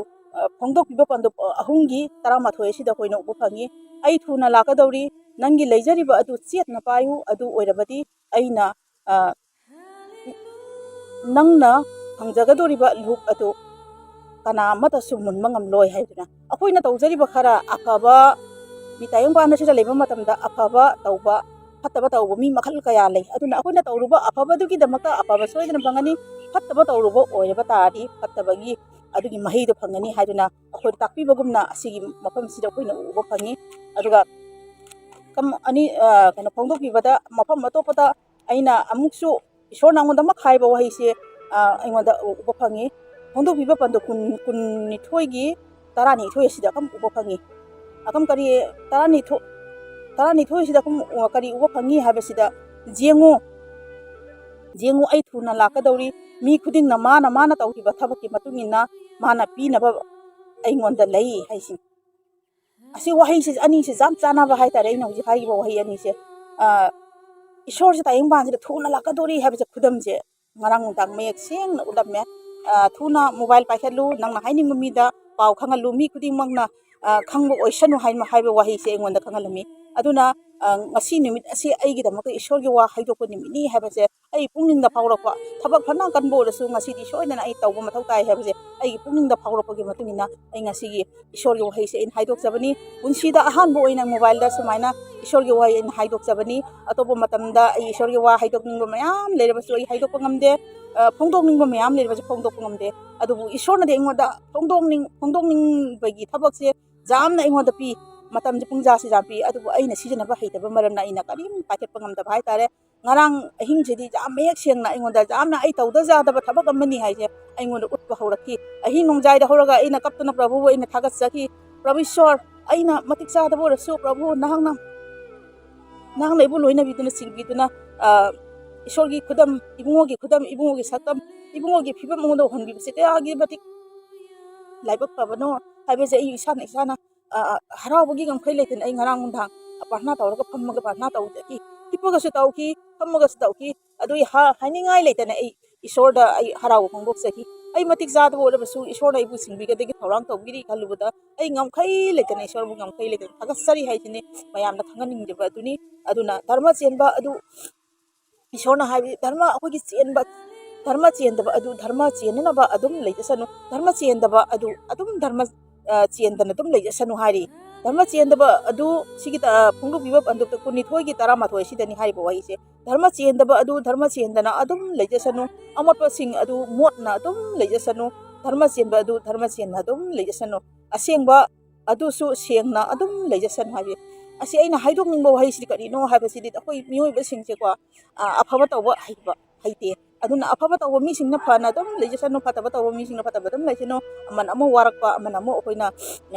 ꯐꯣꯡꯗꯣꯛꯄꯤꯕ ꯄꯥꯟꯗꯝ ꯑꯍꯨꯝꯒꯤ ꯇꯔꯥꯃꯥꯊꯣꯏ ꯑꯁꯤꯗ ꯑꯩꯈꯣꯏꯅ ꯎꯕ ꯐꯪꯉꯤ꯫ "ꯑꯩ ꯊꯨꯅ ꯂꯥꯛꯀꯗꯧꯔꯤ, ꯅꯪꯒꯤ ꯂꯩꯖꯔꯤꯕ ꯑꯗꯨ ꯆꯦꯠꯅ ꯄꯥꯏꯌꯨ, ꯑꯗꯨ ꯑꯣꯏꯔꯕꯗꯤ ꯑꯩꯅ ꯅꯪꯅ ꯐꯪꯖꯒꯗꯧꯔꯤꯕ ꯂꯨꯞ ꯑꯗꯨ ꯀꯅꯥ ꯑꯃꯠꯇꯁꯨ ꯃꯨꯟꯕ ꯉꯝꯂꯣꯏ" ꯍꯥꯏꯗꯨꯅ, ꯑꯩꯈꯣꯏꯅ ꯇꯧꯖꯔꯤꯕ ꯈꯔ ꯑꯐꯕ, ꯃꯤ ꯇꯥꯏꯕꯪꯄꯥꯟ ꯑꯁꯤꯗ ꯂꯩꯕ ꯃꯇꯝꯗ ꯑꯐꯕ ꯇꯧꯕ, ꯐꯠꯇꯕ ꯇꯧꯕ ꯃꯤ ꯃꯈꯜ ꯀꯌꯥ ꯂꯩ꯫ ꯑꯗꯨꯅ ꯑꯩꯈꯣꯏꯅ ꯇꯧꯔꯨꯕ ꯑꯐꯕꯗꯨꯒꯤꯗꯃꯛꯇ ꯑꯐꯕ ꯁꯣꯏꯗꯅ ꯐꯪꯒꯅꯤ, ꯐꯠꯇꯕ ꯇꯧꯔꯨꯕ ꯑꯣꯏꯔꯕ ꯇꯥꯔꯗꯤ ꯐꯠꯇꯕꯒꯤ ꯑꯗꯨꯒꯤ ꯃꯍꯩꯗꯣ ꯐꯪꯒꯅꯤ ꯍꯥꯏꯗꯨꯅ ꯑꯩꯈꯣꯏ ꯇꯥꯛꯄꯤꯕꯒꯨꯝꯅ ꯑꯁꯤꯒꯤ ꯃꯐꯝꯁꯤꯗ ꯑꯩꯈꯣꯏꯅ ꯎꯕ ꯐꯪꯉꯤ꯫ ꯑꯗꯨꯒ ꯀꯝ-, ꯑꯅꯤ, ꯑ, ꯀꯩꯅꯣ, ꯐꯣꯡꯗꯣꯛꯄꯤꯕꯗ ꯃꯐꯝ ꯑꯇꯣꯞꯄꯗ ꯑꯩꯅ ꯑꯃꯨꯛꯁꯨ ꯏꯁꯣꯔꯅ ꯑꯩꯉꯣꯟꯗ ꯑꯃꯨꯛ ꯍꯥꯏꯕ ꯋꯥꯍꯩꯁꯦ, ꯑ, ꯑꯩꯉꯣꯟꯗ ꯎ-, ꯎꯕ ꯐꯪꯉꯤ꯫ ꯐꯣꯡꯗꯣꯛꯄꯤꯕ ꯄꯟꯗꯣ ꯀꯨꯟ, ꯀꯨꯟꯅꯤꯊꯣꯏꯒꯤ ꯇꯔꯥꯅꯤꯊꯣꯏ ꯑꯁꯤꯗ ꯑꯗꯨꯝ ꯎꯕ ꯐꯪꯉꯤ꯫ ꯑꯗꯨꯝ ꯀꯔꯤ, ꯇꯔꯥꯅꯤꯊꯣꯏ, ꯇꯔꯥꯅꯤꯊꯣꯏꯁꯤꯗ ꯑꯗꯨꯝ ꯎ-, ꯀꯔꯤ ꯎꯕ ꯐꯪꯉꯤ ꯍꯥꯏꯕꯁꯤꯗ, "ꯌꯦꯡꯉꯨ, ꯌꯦꯡꯉꯨ, ꯑꯩ ꯊꯨꯅ ꯂꯥꯛꯀꯗꯧꯔꯤ꯫ ꯃꯤ ꯈꯨꯗꯤꯡꯅ ꯃꯥꯅ, ꯃꯥꯅ ꯇꯧꯈꯤꯕ ꯊꯕꯛꯀꯤ ꯃꯇꯨꯡ ꯏꯟꯅ ꯃꯥꯅ ꯄꯤꯅꯕ ꯑꯩꯉꯣꯟꯗ ꯂꯩ" ꯍꯥꯏꯁꯤꯅꯤ꯫ ꯑꯁꯤ ꯋꯥꯍꯩꯁꯦ, ꯑꯅꯤꯁꯦ ꯌꯥꯝ ꯆꯥꯟꯅꯕ ꯍꯥꯏꯇꯥꯔꯦ, ꯑꯩꯅ ꯍꯧꯖꯤꯛ ꯍꯥꯏꯈꯤꯕ ꯋꯥꯍꯩ ꯑꯅꯤꯁꯦ꯫ ꯑ, ꯏꯁꯣꯔꯁꯦ ꯇꯥꯏꯕꯪꯄꯥꯟꯁꯤꯗ ꯊꯨꯅ ꯂꯥꯛꯀꯗꯧꯔꯤ ꯍꯥꯏꯕꯁꯦ ꯈꯨꯗꯝꯁꯦ ꯉꯔꯥꯡ ꯅꯨꯡꯗꯥꯡ ꯃꯌꯦꯛ ꯁꯦꯡꯅ ꯎꯠꯂꯝꯃꯦ꯫ ꯑ, ꯊꯨꯅ ꯃꯣꯕꯥꯏꯜ ꯄꯥꯏꯈꯠꯂꯨ, ꯅꯪꯅ ꯍꯥꯏꯅꯤꯡꯕ ꯃꯤꯗ ꯄꯥꯎ ꯈꯪꯍꯜꯂꯨ, ꯃꯤ ꯈꯨꯗꯤꯡꯃꯛꯅ, ꯑ, ꯈꯪꯕ ꯑꯣꯏꯁꯅꯨ ꯍꯥꯏꯅ ꯍꯥꯏꯕ ꯋꯥꯍꯩꯁꯦ ꯑꯩꯉꯣꯟꯗ ꯈꯪꯍꯜꯂꯝꯃꯤ꯫ ꯑꯗꯨꯅ, ꯑ, ꯉꯁꯤ ꯅꯨꯃꯤꯠ ꯑꯁꯤ ꯑꯩꯒꯤꯗꯃꯛꯇ ꯏꯁꯣꯔꯒꯤ ꯋꯥ ꯍꯥꯏꯗꯣꯛꯄ ꯅꯨꯃꯤꯠꯅꯤ ꯍꯥꯏꯕꯁꯦ ꯑꯩ ꯄꯨꯛꯅꯤꯡꯗ ꯐꯥꯎꯔꯛꯄ, ꯊꯕꯛ ꯐꯅ ꯀꯟꯕ ꯑꯣꯏꯔꯁꯨ ꯉꯁꯤꯗꯤ ꯁꯣꯏꯗꯅ ꯑꯩ ꯇꯧꯕ ꯃꯊꯧ ꯇꯥꯏ ꯍꯥꯏꯕꯁꯦ ꯑꯩꯒꯤ ꯄꯨꯛꯅꯤꯡꯗ ꯐꯥꯎꯔꯛꯄꯒꯤ ꯃꯇꯨꯡ ꯏꯟꯅ ꯑꯩ ꯉꯁꯤꯒꯤ ꯏꯁꯣꯔꯒꯤ ꯋꯥꯍꯩꯁꯦ ꯑꯩꯅ ꯍꯥꯏꯗꯣꯛꯆꯕꯅꯤ꯫ ꯄꯨꯟꯁꯤꯗ ꯑꯍꯥꯟꯕ ꯑꯣꯏꯅ ꯃꯣꯕꯥꯏꯜꯗ ꯁꯨꯃꯥꯏꯅ ꯏꯁꯣꯔꯒꯤ ꯋꯥꯍꯩ ꯑꯩꯅ ꯍꯥꯏꯗꯣꯛꯆꯕꯅꯤ꯫ ꯑꯇꯣꯞꯄ ꯃꯇꯝꯗ ꯑꯩ ꯏꯁꯣꯔꯒꯤ ꯋꯥ ꯍꯥꯏꯗꯣꯛꯅꯤꯡꯕ ꯃꯌꯥꯝ ꯂꯩꯔꯕꯁꯨ ꯑꯩ ꯍꯥꯏꯗꯣꯛꯄ ꯉꯝꯗꯦ꯫ ꯑ, ꯐꯣꯡꯗꯣꯛꯅꯤꯡꯕ ꯃꯌꯥꯝ ꯂꯩꯔꯕꯁꯨ ꯐꯣꯡꯗꯣꯛꯄ ꯉꯝꯗꯦ꯫ ꯑꯗꯨꯕꯨ ꯏꯁꯣꯔꯅꯗꯤ ꯑꯩꯉꯣꯟꯗ ꯐꯣꯡꯗꯣꯛꯅꯤꯡ-, ꯐꯣꯡꯗꯣꯛꯅꯤꯡꯕꯒꯤ ꯊꯕꯛꯁꯦ ꯌꯥꯝꯅ ꯑꯩꯉꯣꯟꯗ ꯄꯤ꯫ ꯃꯇꯝꯁꯦ ꯄꯨꯡꯖꯥꯁꯤ ꯌꯥꯝ ꯄꯤ꯫ ꯑꯗꯨꯕꯨ ꯑꯩꯅ ꯁꯤꯖꯤꯟꯅꯕ ꯍꯩꯇꯕ ꯃꯔꯝꯅ ꯑꯩꯅ ꯀꯔꯤꯝ ꯄꯥꯏꯈꯠꯄ ꯉꯝꯗꯕ ꯍꯥꯏꯇꯥꯔꯦ꯫ ꯉꯔꯥꯡ ꯑꯍꯤꯡꯁꯤꯗꯤ ꯌꯥꯝ ꯃꯌꯦꯛ ꯁꯦꯡꯅ ꯑꯩꯉꯣꯟꯗ ꯌꯥꯝꯅ ꯑꯩ ꯇꯧꯗ ꯌꯥꯗꯕ ꯊꯕꯛ ꯑꯃꯅꯤ ꯍꯥꯏꯁꯦ ꯑꯩꯉꯣꯟꯗ ꯎꯠꯄ ꯍꯧꯔꯛꯈꯤ꯫ ꯑꯍꯤꯡ ꯅꯣꯡꯖꯥꯏꯗ ꯍꯧꯔꯒ ꯑꯩꯅ ꯀꯞꯇꯅ ꯄ꯭ꯔꯚꯨꯕꯨ ꯑꯩꯅ ꯊꯥꯒꯠꯆꯈꯤ, "ꯄ꯭ꯔꯚꯨ ꯏꯁꯣꯔ, ꯑꯩꯅ ꯃꯇꯤꯛ ꯆꯥꯗꯕ ꯑꯣꯏꯔꯁꯨ ꯄ꯭ꯔꯚꯨ ꯅꯍꯥꯛꯅ, ꯅꯍꯥꯛꯅ ꯑꯩꯕꯨ ꯂꯣꯏꯅꯕꯤꯗꯨꯅ ꯆꯤꯡꯕꯤꯗꯨꯅ, ꯑ, ꯏꯁꯣꯔꯒꯤ ꯈꯨꯗꯝ, ꯏꯕꯨꯡꯉꯣꯒꯤ ꯈꯨꯗꯝ, ꯏꯕꯨꯡꯉꯣꯒꯤ ꯁꯛꯇꯝ, ꯏꯕꯨꯡꯉꯣꯒꯤ ꯐꯤꯕꯝ ꯑꯩꯉꯣꯟꯗ ꯎꯍꯟꯕꯤꯕꯁꯦ ꯀꯌꯥꯒꯤ ꯃꯇꯤꯛ ꯂꯥꯏꯕꯛ ꯐꯕꯅꯣ" ꯍꯥꯏꯕꯁꯦ ꯑꯩ ꯏꯁꯥꯅ ꯏꯁꯥꯅ ꯑ, ꯑ, ꯍꯔꯥꯎꯕꯒꯤ ꯉꯝꯈꯩ ꯂꯩꯇꯅ ꯑꯩ ꯉꯔꯥꯡ ꯅꯨꯡꯗꯥꯡ ꯄ꯭ꯔꯥꯊꯅꯥ ꯇꯧꯔꯒ ꯐꯝꯃꯒ ꯄ꯭ꯔꯥꯊꯅꯥ ꯇꯧꯖꯈꯤ꯫ ꯍꯤꯞꯄꯒꯁꯨ ꯇꯧꯈꯤ, ꯐꯝꯃꯒꯁꯨ ꯇꯧꯈꯤ꯫ ꯑꯗꯨ ꯑꯩ ꯍꯥ-, ꯍꯥꯏꯅꯤꯡꯉꯥꯏ ꯂꯩꯇꯅ ꯑꯩ ꯏꯁꯣꯔꯗ ꯑꯩ ꯍꯔꯥꯎꯕ ꯐꯣꯡꯗꯣꯛꯆꯈꯤ꯫ ꯑꯩ ꯃꯇꯤꯛ ꯆꯥꯗꯕ ꯑꯣꯏꯔꯕꯁꯨ ꯏꯁꯣꯔꯅ ꯑꯩꯕꯨ ꯁꯤꯡꯕꯤꯒꯗꯒꯦ ꯊꯧꯔꯥꯡ ꯇꯧꯕꯤꯔꯤ ꯈꯜꯂꯨꯕꯗ ꯑꯩ ꯉꯝꯈꯩ ꯂꯩꯇꯅ ꯏꯁꯣꯔꯕꯨ ꯉꯝꯈꯩ ꯂꯩꯇꯅ ꯊꯥꯒꯠꯆꯔꯤ ꯍꯥꯏꯁꯤꯅꯤ ꯃꯌꯥꯝꯅ ꯈꯪꯍꯟꯅꯤꯡꯖꯕ ꯑꯗꯨꯅꯤ꯫ ꯑꯗꯨꯅ ꯙꯔꯃ ꯆꯦꯟꯕ ꯑꯗꯨ ꯏꯁꯣꯔꯅ ꯍꯥꯏꯕꯗꯤ ꯙꯔꯃ ꯑꯩꯈꯣꯏꯒꯤ ꯆꯦꯟꯕ, ꯙꯔꯃ ꯆꯦꯟꯗꯕ ꯑꯗꯨ ꯙꯔꯃ ꯆꯦꯟꯅꯅꯕ ꯑꯗꯨꯝ ꯂꯩꯖꯁꯅꯨ, ꯙꯔꯃ ꯆꯦꯟꯗꯕ ꯑꯗꯨ ꯑꯗꯨꯝ ꯙꯔꯃ, ꯑ, ꯆꯦꯟꯗꯅ ꯑꯗꯨꯝ ꯂꯩꯖꯁꯅꯨ ꯍꯥꯏꯔꯤ꯫ ꯙꯔꯃ ꯆꯦꯟꯗꯕ ꯑꯗꯨ ꯁꯤꯒꯤ ꯇ-, ꯐꯣꯡꯗꯣꯛꯄꯤꯕ ꯄꯟꯗꯨꯞꯇ ꯀꯨꯟꯅꯤꯊꯣꯏꯒꯤ ꯇꯔꯥꯃꯥꯊꯣꯏ ꯑꯁꯤꯗꯅꯤ ꯍꯥꯏꯔꯤꯕ ꯋꯥꯍꯩꯁꯦ꯫ ꯙꯔꯃ ꯆꯦꯟꯗꯕ ꯑꯗꯨ ꯙꯔꯃ ꯆꯦꯟꯗꯅ ꯑꯗꯨꯝ ꯂꯩꯖꯁꯅꯨ, ꯑꯃꯣꯠꯄꯁꯤꯡ ꯑꯗꯨ ꯃꯣꯠꯅ ꯑꯗꯨꯝ ꯂꯩꯖꯁꯅꯨ, ꯙꯔꯃ ꯆꯦꯟꯕ ꯑꯗꯨ ꯙꯔꯃ ꯆꯦꯟꯅ ꯑꯗꯨꯝ ꯂꯩꯖꯁꯅꯨ꯫ ꯑꯁꯦꯡꯕ ꯑꯗꯨꯁꯨ ꯁꯦꯡꯅ ꯑꯗꯨꯝ ꯂꯩꯖꯁꯅꯨ ꯍꯥꯏꯕꯤ꯫ ꯑꯁꯤ ꯑꯩꯅ ꯍꯥꯏꯗꯣꯛꯅꯤꯡꯕ ꯋꯥꯍꯩꯁꯤꯗꯤ ꯀꯔꯤꯅꯣ ꯍꯥꯏꯕꯁꯤꯗꯤ ꯑꯩꯈꯣꯏ ꯃꯤꯑꯣꯏꯕꯁꯤꯡꯁꯦꯀꯣ, ꯑ, ꯑꯐꯕ ꯇꯧꯕ ꯍꯩꯕ, ꯍꯩꯇꯦ꯫ ꯑꯗꯨꯅ ꯑꯐꯕ ꯇꯧꯕ ꯃꯤꯁꯤꯡꯅ ꯐꯅ ꯑꯗꯨꯝ ꯂꯩꯖꯁꯅꯨ, ꯐꯠꯇꯕ ꯇꯧꯕ ꯃꯤꯁꯤꯡꯅ ꯐꯠꯇꯕ ꯑꯗꯨꯝ ꯂꯩꯁꯅꯨ, ꯑꯃꯅ ꯑꯃꯨꯛ ꯋꯥꯔꯛꯄ, ꯑꯃꯅ ꯑꯃꯨꯛ ꯑꯩꯈꯣꯏꯅ,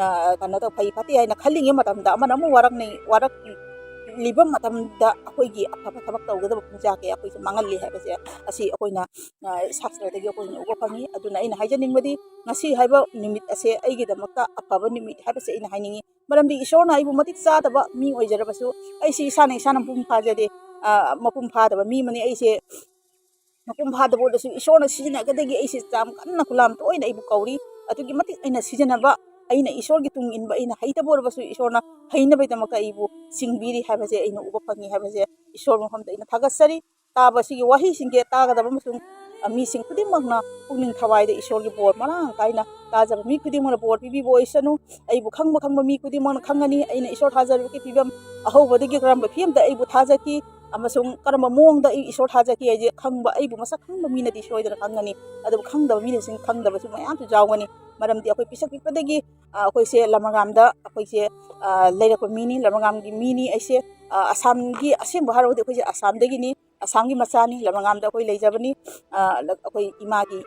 ꯑ, ꯀꯩꯅꯣ ꯇꯧ-, ꯐꯩ ꯐꯠꯇꯦ ꯍꯥꯏꯅ ꯈꯜꯂꯤꯉꯩ ꯃꯇꯝꯗ ꯑꯃꯅ ꯑꯃꯨꯛ ꯋꯥꯔꯛꯅꯩ, ꯋꯥꯔꯛꯂꯤꯕ ꯃꯇꯝꯗ ꯑꯩꯈꯣꯏꯒꯤ ꯑꯐꯕ ꯊꯕꯛ ꯇꯧꯒꯗꯕ ꯄꯨꯡꯆꯥꯛ ꯀꯌꯥ ꯑꯩꯈꯣꯏꯁꯦ ꯃꯥꯡꯍꯜꯂꯤ ꯍꯥꯏꯕꯁꯦ ꯑꯁꯤ ꯑꯩꯈꯣꯏꯅ, ꯑ, ꯁꯥꯁꯇ꯭ꯔꯗꯒꯤ ꯑꯩꯈꯣꯏꯅ ꯎꯕ ꯐꯪꯉꯤ꯫ ꯑꯗꯨꯅ ꯑꯩꯅ ꯍꯥꯏꯖꯅꯤꯡꯕꯗꯤ ꯉꯁꯤ ꯍꯥꯏꯕ ꯅꯨꯃꯤꯠ ꯑꯁꯦ ꯑꯩꯒꯤꯗꯃꯛꯇ ꯑꯐꯕ ꯅꯨꯃꯤꯠ ꯍꯥꯏꯕꯁꯦ ꯑꯩꯅ ꯍꯥꯏꯅꯤꯡꯉꯤ꯫ ꯃꯔꯝꯗꯤ ꯏꯁꯣꯔꯅ ꯑꯩꯕꯨ ꯃꯇꯤꯛ ꯆꯥꯗꯕ ꯃꯤ ꯑꯣꯏꯖꯔꯕꯁꯨ ꯑꯩꯁꯤ ꯏꯁꯥꯅ ꯏꯁꯥꯅ ꯃꯄꯨꯡ ꯐꯥꯖꯗꯦ, ꯑ, ꯃꯄꯨꯡ ꯐꯥꯗꯕ ꯃꯤ ꯑꯃꯅꯤ꯫ ꯑꯩꯁꯦ ꯃꯄꯨꯡ ꯐꯥꯗꯕ ꯑꯣꯏꯔꯁꯨ ꯏꯁꯣꯔꯅ ꯁꯤꯖꯤꯟꯅꯒꯗꯒꯦ ꯑꯩꯁꯦ ꯌꯥꯝ ꯀꯟꯅ ꯈꯨꯂꯥꯝ ꯇꯣꯏꯅ ꯑꯩꯕꯨ ꯀꯧꯔꯤ꯫ ꯑꯗꯨꯛꯀꯤ ꯃꯇꯤꯛ ꯑꯩꯅ ꯁꯤꯖꯤꯟꯅꯕ, ꯑꯩꯅ ꯏꯁꯣꯔꯒꯤ ꯇꯨꯡ ꯏꯟꯕ, ꯑꯩꯅ ꯍꯩꯇꯕ ꯑꯣꯏꯔꯕꯁꯨ ꯏꯁꯣꯔꯅ ꯍꯩꯅꯕꯒꯤꯗꯃꯛꯇ ꯑꯩꯕꯨ ꯆꯤꯡꯕꯤꯔꯤ ꯍꯥꯏꯕꯁꯦ ꯑꯩꯅ ꯎꯕ ꯐꯪꯉꯤ ꯍꯥꯏꯕꯁꯦ ꯏꯁꯣꯔ ꯃꯐꯝꯗ ꯑꯩꯅ ꯊꯥꯒꯠꯆꯔꯤ꯫ ꯇꯥꯕ ꯑꯁꯤꯒꯤ ꯋꯥꯍꯩꯁꯤꯡꯁꯦ ꯇꯥꯒꯗꯕ ꯑꯃꯁꯨꯡ, ꯑ, ꯃꯤꯁꯤꯡ ꯈꯨꯗꯤꯡꯃꯛꯅ ꯄꯨꯛꯅꯤꯡ ꯊꯋꯥꯏꯗ ꯏꯁꯣꯔꯒꯤ ꯕꯣꯔ ꯃꯔꯥꯡ ꯀꯥꯏꯅ ꯇꯥꯖꯕ ꯃꯤ ꯈꯨꯗꯤꯡꯃꯛꯅ ꯕꯣꯔ ꯄꯤꯕꯤꯕ ꯑꯣꯏꯁꯅꯨ꯫ ꯑꯩꯕꯨ ꯈꯪꯕ ꯈꯪꯕ ꯃꯤ ꯈꯨꯗꯤꯡꯃꯛꯅ ꯈꯪꯒꯅꯤ ꯑꯩꯅ ꯏꯁꯣꯔ ꯊꯥꯖꯔꯤꯕꯒꯤ ꯐꯤꯕꯝ, ꯑꯍꯧꯕꯗꯒꯤ ꯀꯔꯝꯕ ꯐꯤꯕꯝꯗ ꯑꯩꯕꯨ ꯊꯥꯖꯈꯤ ꯑꯃꯁꯨꯡ ꯀꯔꯝꯕ ꯃꯑꯣꯡꯗ ꯑꯩ ꯏꯁꯣꯔ ꯊꯥꯖꯈꯤ ꯍꯥꯏꯁꯦ ꯈꯪꯕ, ꯑꯩꯕꯨ ꯃꯁꯛ ꯈꯪꯕ ꯃꯤꯅꯗꯤ ꯁꯣꯏꯗꯅ ꯈꯪꯒꯅꯤ꯫ ꯑꯗꯨꯕꯨ ꯈꯪꯗꯕ ꯃꯤꯅꯁꯤꯡ ꯈꯪꯗꯕꯁꯨ ꯃꯌꯥꯝꯁꯨ ꯌꯥꯎꯒꯅꯤ꯫ ꯃꯔꯝꯗꯤ ꯑꯩꯈꯣꯏ ꯄꯤꯁꯛ ꯄꯤꯛꯄꯗꯒꯤ, ꯑ, ꯑꯩꯈꯣꯏꯁꯦ ꯂꯃꯒꯥꯝꯗ ꯑꯩꯈꯣꯏꯁꯦ, ꯑ, ꯂꯩꯔꯛꯄ ꯃꯤꯅꯤ, ꯂꯃꯒꯥꯝꯒꯤ ꯃꯤꯅꯤ ꯑꯩꯁꯦ꯫ ꯑ, ꯑꯁꯥꯝꯒꯤ ꯑꯁꯦꯡꯕ ꯍꯥꯏꯔꯒꯗꯤ ꯑꯩꯈꯣꯏꯁꯦ ꯑꯁꯥꯝꯗꯒꯤꯅꯤ, ꯑꯁꯥꯝꯒꯤ ꯃꯆꯥꯅꯤ, ꯂꯃꯒꯥꯝꯗ ꯑꯩꯈꯣꯏ ꯂꯩꯖꯕꯅꯤ꯫ ꯑ, ꯂ-, ꯑꯩꯈꯣꯏ ꯏꯃꯥꯒꯤ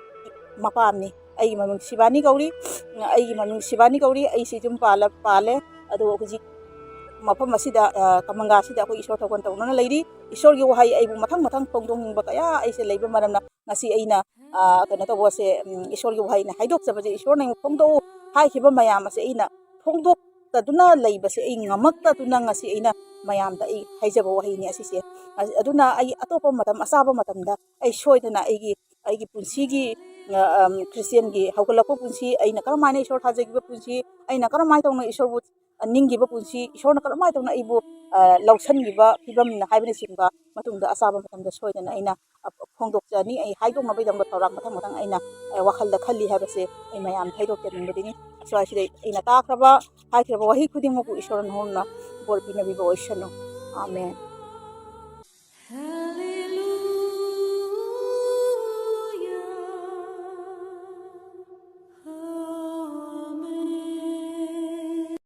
ꯃꯄꯥꯝꯅꯤ꯫ ꯑꯩꯒꯤ ꯃꯃꯤꯡ ꯁꯤꯕꯥꯅꯤ ꯀꯧꯔꯤ꯫ ꯑꯩꯒꯤ ꯃꯃꯤꯡ ꯁꯤꯕꯥꯅꯤ ꯀꯧꯔꯤ꯫ ꯑꯩꯁꯤ ꯌꯨꯝ ꯄꯥꯜꯂ-, ꯄꯥꯜꯂꯦ꯫ ꯑꯗꯨꯒ ꯍꯧꯖꯤꯛ ꯃꯐꯝ ꯑꯁꯤꯗ, ꯑ, ꯀꯃꯪꯒꯥꯁꯤꯗ ꯑꯩꯈꯣꯏ ꯏꯁꯣꯔ ꯊꯧꯒꯜ ꯇꯧꯗꯨꯅ ꯂꯩꯔꯤ꯫ ꯏꯁꯣꯔꯒꯤ ꯋꯥꯍꯩ ꯑꯩꯕꯨ ꯃꯊꯪ ꯃꯊꯪ ꯐꯣꯡꯗꯣꯛꯅꯤꯡꯕ ꯀꯌꯥ ꯑꯩꯁꯦ ꯂꯩꯕ ꯃꯔꯝꯅ ꯉꯁꯤ ꯑꯩꯅ, ꯑ, ꯀꯩꯅꯣ ꯇꯧꯕꯁꯦ, ꯎꯝ, ꯏꯁꯣꯔꯒꯤ ꯋꯥꯍꯩꯅ ꯍꯥꯏꯗꯣꯛꯆꯕꯁꯦ, ꯏꯁꯣꯔꯅ ꯑꯩꯕꯨ ꯐꯣꯡꯗꯣꯛꯎ ꯍꯥꯏꯈꯤꯕ ꯃꯌꯥꯝ ꯑꯁꯦ ꯑꯩꯅ ꯐꯣꯡꯗꯣꯛꯇꯗꯨꯅ ꯂꯩꯕꯁꯦ ꯑꯩ ꯉꯝꯃꯛꯇꯗꯨꯅ ꯉꯁꯤ ꯑꯩꯅ ꯃꯌꯥꯝꯗ ꯑꯩ ꯍꯥꯏꯖꯕ ꯋꯥꯍꯩꯅꯤ ꯑꯁꯤꯁꯦ꯫ ꯑ-, ꯑꯗꯨꯅ ꯑꯩ ꯑꯇꯣꯞꯄ ꯃꯇꯝ, ꯑꯆꯥꯕ ꯃꯇꯝꯗ ꯑꯩ ꯁꯣꯏꯗꯅ ꯑꯩꯒꯤ, ꯑꯩꯒꯤ ꯄꯨꯟꯁꯤꯒꯤ, ꯑ, ꯑꯝ, ꯈ꯭ꯔꯤꯁꯇꯤꯌꯥꯟꯒꯤ ꯍꯧꯒꯠꯂꯛꯄ ꯄꯨꯟꯁꯤ, ꯑꯩꯅ ꯀꯔꯝꯍꯥꯏꯅ ꯏꯁꯣꯔ ꯊꯥꯖꯈꯤꯕ ꯄꯨꯟꯁꯤ, ꯑꯩꯅ ꯀꯔꯝꯍꯥꯏꯅ ꯇꯧꯅ ꯏꯁꯣꯔꯕꯨ, ꯑ, ꯅꯤꯡꯈꯤꯕ ꯄꯨꯟꯁꯤ, ꯏꯁꯣꯔꯅ ꯀꯔꯝꯍꯥꯏꯅ ꯇꯧꯅ ꯑꯩꯕꯨ, ꯑ, ꯂꯧꯁꯤꯟꯈꯤꯕ ꯐꯤꯕꯝꯅ ꯍꯥꯏꯕꯅꯆꯤꯡꯕ ꯃꯇꯨꯡꯗ ꯑꯆꯥꯕ ꯃꯇꯝꯗ ꯁꯣꯏꯗꯅ ꯑꯩꯅ, ꯑ, ꯐꯣꯡꯗꯣꯛꯆꯅꯤ꯫ ꯑꯩ ꯍꯥꯏꯗꯣꯛꯅꯕꯒꯤꯗꯃꯛꯇ ꯊꯧꯔꯥꯡ ꯃꯊꯪ ꯃꯊꯪ ꯑꯩꯅ, ꯑ, ꯋꯥꯈꯜꯗ ꯈꯜꯂꯤ ꯍꯥꯏꯕꯁꯦ ꯑꯩ ꯃꯌꯥꯝꯗ ꯍꯥꯏꯗꯣꯛꯆꯅꯤꯡꯕꯗꯤꯅꯤ꯫ ꯑꯁ꯭ꯋꯥꯏꯁꯤꯗ ꯑꯩꯅ ꯇꯥꯈ꯭ꯔꯕ, ꯍꯥꯏꯈ꯭ꯔꯕ ꯋꯥꯍꯩ ꯈꯨꯗꯤꯡꯃꯛꯄꯨ ꯏꯁꯣꯔꯅ ꯅꯍꯣꯡꯅ ꯕꯣꯔ ꯄꯤꯅꯕꯤꯕ ꯑꯣꯏꯁꯅꯨ꯫ ꯑꯥꯃꯦꯟ꯫